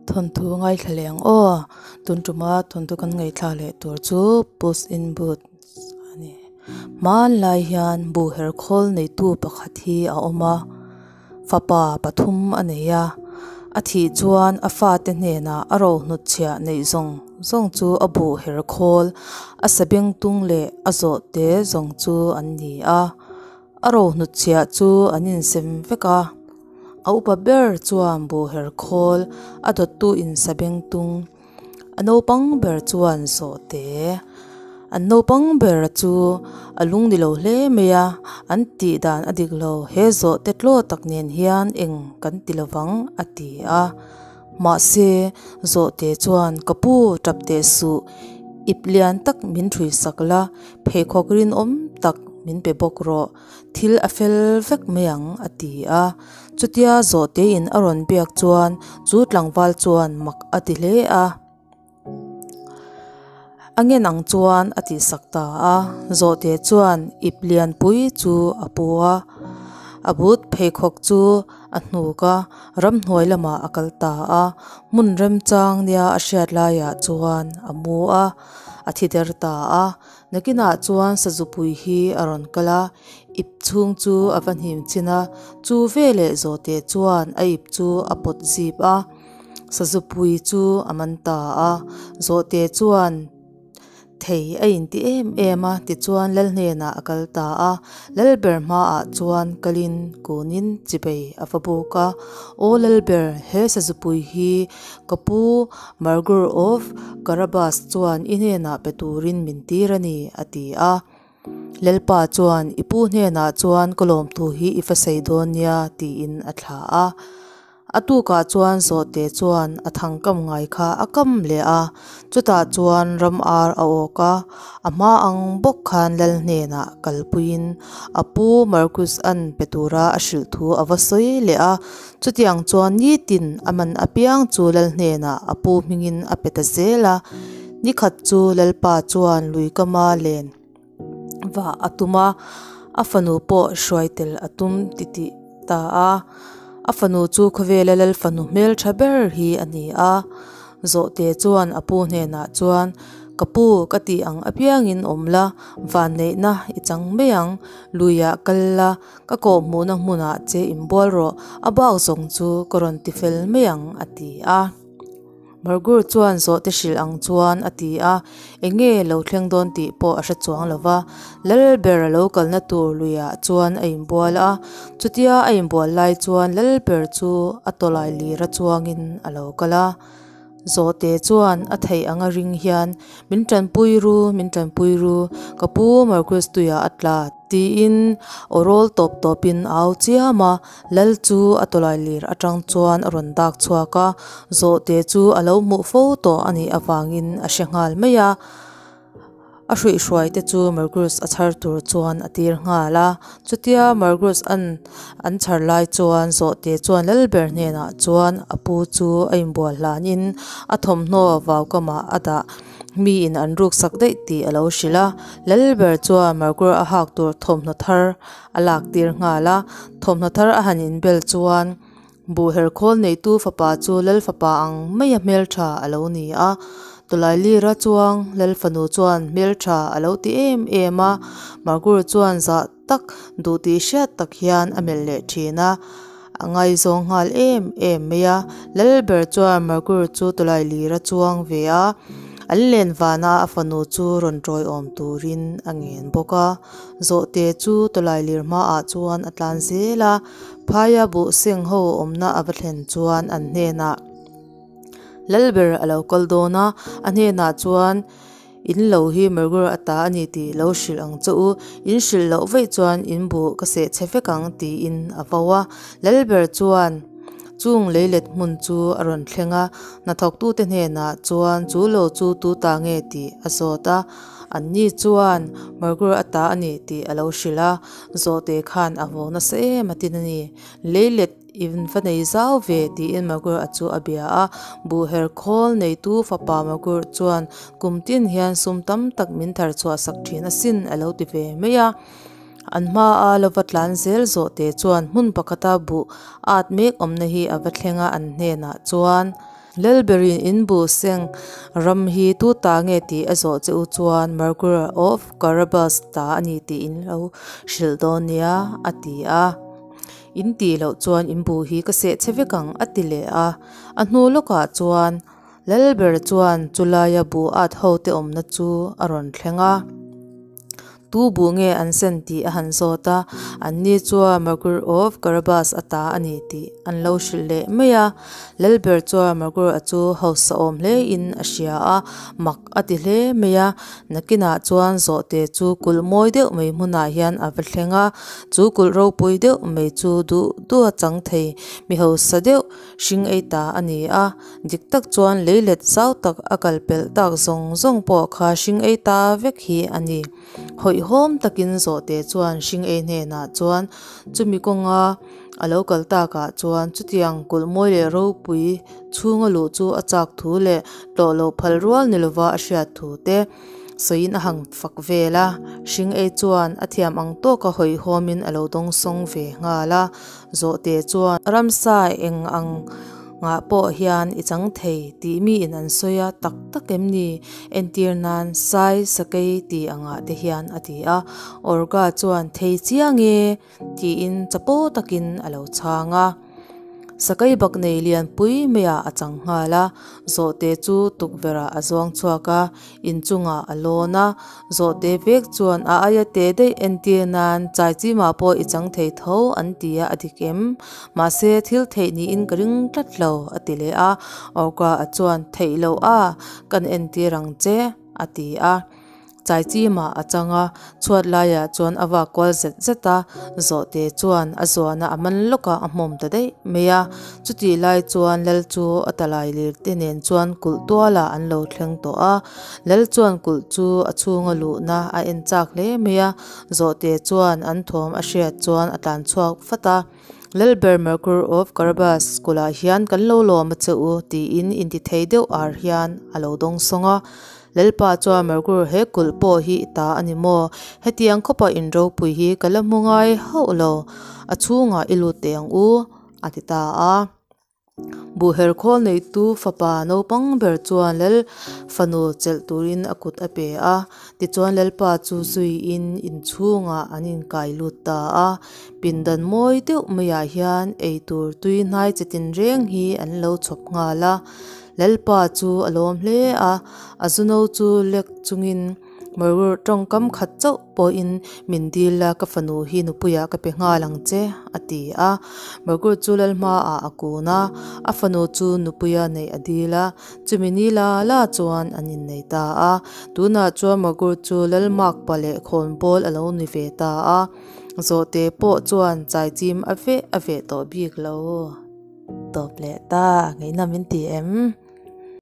Thawnthu ngaithla leh ang aw. Tun tuma thawnthu kan ngaihthla leh tur chu Puss in Boots a ni. Hmanlai hian buh her khawl neitu pakhat hi a awm a, fapa pathum a nei a. A thih chuan a fate hnenah a rohnut chhiah neih zawng zawng chu a buh her khawl, a sabengtung leh a zawhte zawng chu an ni a. A rohnut chhiah chu an insem vek a. A upa ber chuan buhher khawl a dawttu in sabengtung a naupang ber chuan zawhte an naupang ber chu a lung ni lo hle mai a an tih dan a dik lo he zawhte tlaw tak nen hian eng kan ti lovang a ti a mahse zawhte chuan ka pu tap teh suh ip lian tak min hrui sak la pheikhawk rinawm tak min pe bawk rawh. Thil a fel vek mai ang a ti a. Chutia zawhtein a rawn biak chuan chu tlangval chuan mak a ti hle a. A ngen ang chuan a tihsak ta a. Zawhte chuan ip lianpui chu a pu a. A but pheikhawk chu a hnuk a, ramhnuai lamah a kal ta a. Hmun remchang nia a hriat laiah chuan a mu a, a thi der ta a. Nakinah chuan sazupui hi a rawn kal a, ip chhung chu a va hnim chin a, chu veleh zawhte chuan a ip chu a pawt zip a, sazupui chu a man ta a. Zawhte chuan thei a inti em em a, tichuan lal hnenah a kal ta a. Lalber hmaah chuan kalin kunin chibei a va buk a, Aw Lalber, he sazupui hi Ka pu Margur of Karabas chuan i hnenah pe turin min tir a ni, a ti a. Lalpa chuan, I pu hnenah chuan ka lawmthu hi i va sawi dawn nia, tiin a thlah a. A tukah chuan Zawhte chuan a thangkam ngai kha a kam leh a, chutah chuan ram ar a awk a, a hma ang bawk khan lal hnenah kalpuiin a pu Marcus-a'n pe tura a hrilh thu a va sawi leh a. Chutiang chuan nitin a man apiang chu lal hnenah a pu hmingin a pe ta zel a. Nikhat chu Lalpa chuan lui kama len vah a tum a, a fanu pawh hruai tel a tum titih ta a. A fanu chu khawvela lal fanu hmeltha ber hi a ni a. Zawhte chuan a pu hnenah chuan, Ka pu, ka tih ang apiangin awm la, vanneihna i chang mai ang, luiah kal la, Ka kawhhmuhna hmunah che inbual rawh, a bak zawng chu ka rawn ti fel mai ang, a ti a. Margur chuan zawhte hrilh ang chuan a ti a, eng nge lo thleng dawn tih pawh a hre chuang lo va. Lalber a lo kalna tur luiah chuan a inbual a, chutia a inbual lai chuan Lalber chu a tawlai lir a chuangin a lo kal a. Zawhte chuan a theih anga ring hian, Min tanpui ru, min tanpui ru, ka pu Marcus tuiah a tla, tiin aw rawl tawp tawpin a au chiam a. Lal chu a tawlai lir atang chuan a rawn dak chhuak a, zawhte chu a lo hmuh fo tawh a nih avangin a hre nghal mai a. A hruihhruai te chu Margus a chhar tur chuan a tir nghal a. Chutia Margus an an chhar lai chuan Zawhte chuan Lalber hnenah chuan a pu chu a inbual hlanin a thawmhnaw vaukamah a dah miin an ruksak daih tih a lo hrilh a. Lalber chuan Margur a hak tur thawmhnaw thar a lak tir nghal a. Thawmhnaw thar a han inbel chuan Buhher khawl neitu fapa chu lal fapa ang maia hmeltha a lo ni a, Tawlailira chuang lal fanu chuan hmeltha a lo ti em em a, Margur chuan zah tak duh tih hriat tak hian a melh leh thin a, a ngaizawng nghal em em mai a, Lalber chuan Margur chu Tawlailira chuang ve a, an len vana a fanu chu rawn tawiawm turin a ngen bawk a, Zawhte chu Tawlailir hmaah chuan a tlan zel a. Phaia buh seng ho awmna a va thlen chuan an hnenah Lalber a lo kal dawn a, a hnenah chuan In lo hi Mergur a ta a ni tih lo hrilh ang che u, in hrilh loh vaih chuan in buh ka seh chhe vek ang tiin a vo a. Lalber chuan chung leilet hmun chu a rawn thleng a, hnathawktute hnenah chuan chu lo chu tu ta nge tih a zawt a, anni chuan Mergur a ta a ni tih a lo hrilh a. Zawhte khan a vo nasa em a tin a ni. Leilet in va nei zau ve tiin Magur a chu a bia a. Buhher khawl neitu fapa Magur chuan kum tin hian sum tam tak min thar chhuah sak thin asin a lo ti ve mai a. An hma a lova tlan zel zawhte chuan hmun pakhata buh at mek awmna hi a va thleng a an hnenah chuan. Lalberin in buh seng ram hi tu ta nge tih a zawh che u chuan Margaret of Carabas ta a ni tih in lo hrilh dawn nia, a ti a. In tih loh chuan in buh hi ka seh che vek ang, a ti leh a. A hnu lawkah chuan Lalber chuan chulaia buh at ho te awmna chu a rawn thleng a. Tu buh nge an sen tih a han zawt a, anni chuan Margaret of Carabas a ta a ni tih an lo hrilh leh mai a. Lalber chuan Margaret-a chu hausa awm hlein a hria a, mak a ti hle mai a. Nakinah chuan zawhte chu kulh mawi deuh mai hmunah hian a va thleng a, chu kulh ropui deuh mai chu duh duh a chang thei mi hausa deuh hring ei ta a ni a. Dik tak chuan lei let zau tak a kal pelh tak zawng zawng pawh kha hring ei ta vek hi a ni. Hawihhawm takin zawhte chuan hring ei hnenah chuan chumi kawnga a lo kal takah chuan chutiang kulh mawi leh ropui chhunga luh chu a chak thu leh tlawh loh phal rual ni lova a hriat thu te sawiin a hang fak vel a. Hring ei chuan a thiam ang tawka hawihhawmin a lo dawngsawng ve nghal a. Zawhte chuan ramsa eng ang ngah pawh hian i chang thei tih miin an sawi a, tak tak em ni? Entir nan sai sakei tih angah te hian a ti a. Orga chuan thei chiang e tiin chapo takin a lo chhang a. Sakei bak nei lian pui maiah a chang nghal a, zawhte chu tukverh ah a zuang chhuak a, inchungah a lawn a, zawhte vek chuan a aia te daih entir nan chai chimah pawh i chang thei tho an ti a, a dik em? Mahse thil theih niin ka ring tlat lo a ti leh a, Orca a chuan theih loh a kan entir ang che a ti a. Chaichimah a chang a, chhuat laiah chuan a vak kual zet zet a, zawhte chuan a zuana a man lawk a, a hmawm ta daih mai a. Chutih lai chuan Lal chu a talai lir te nen chuan kulh tualah an lo thleng tawh a. Lal chuan kulh chu a chhunga luhna a en chak hle mai a, zawhte chuan an thawm a hriat chuan a tlan chhuak vat a. Lalber Mercur of Carabas kulah hian kan lo lawm a che u tiin intithei deuh ar hian a lo dawngsawng a. Lalpa chuan Mercur he kulh pawh hi i ta a ni maw? Hetiang khawpa in ropui hi ka la hmu ngai hauh lo, a chhungah i lut teh ang u a ti ta a. Buhher khawl neitu fapa naupang ber chuan Lal fanu chelh turin a kut a pe a, tichuan Lalpa chu zuiin inchhungah an inkai lut ta a. Pindan mawi deuh maiah hian eitur tui hnai chi tinreng hi an lo chhawp nghal a. Lalpa chu a lawm hle a, a zuno chu lek chungin Mawrur tawngkam khat chauh pawhin min dil a, ka fanu hi nupuiah ka pe nghal ang che, a ti a. Mawrur chu lal hmaah a kun a, a fanu chu nupuia neih a dil a, chumi ni la la chuan an innei ta a. Tunah chuan Mawrur chu lal makpa leh khawnbawl a lo ni ve ta a, zawhte pawh chuan chaichim a veh a veh tawh bik lo. Tawp leh ta, ngeihnawm min ti em?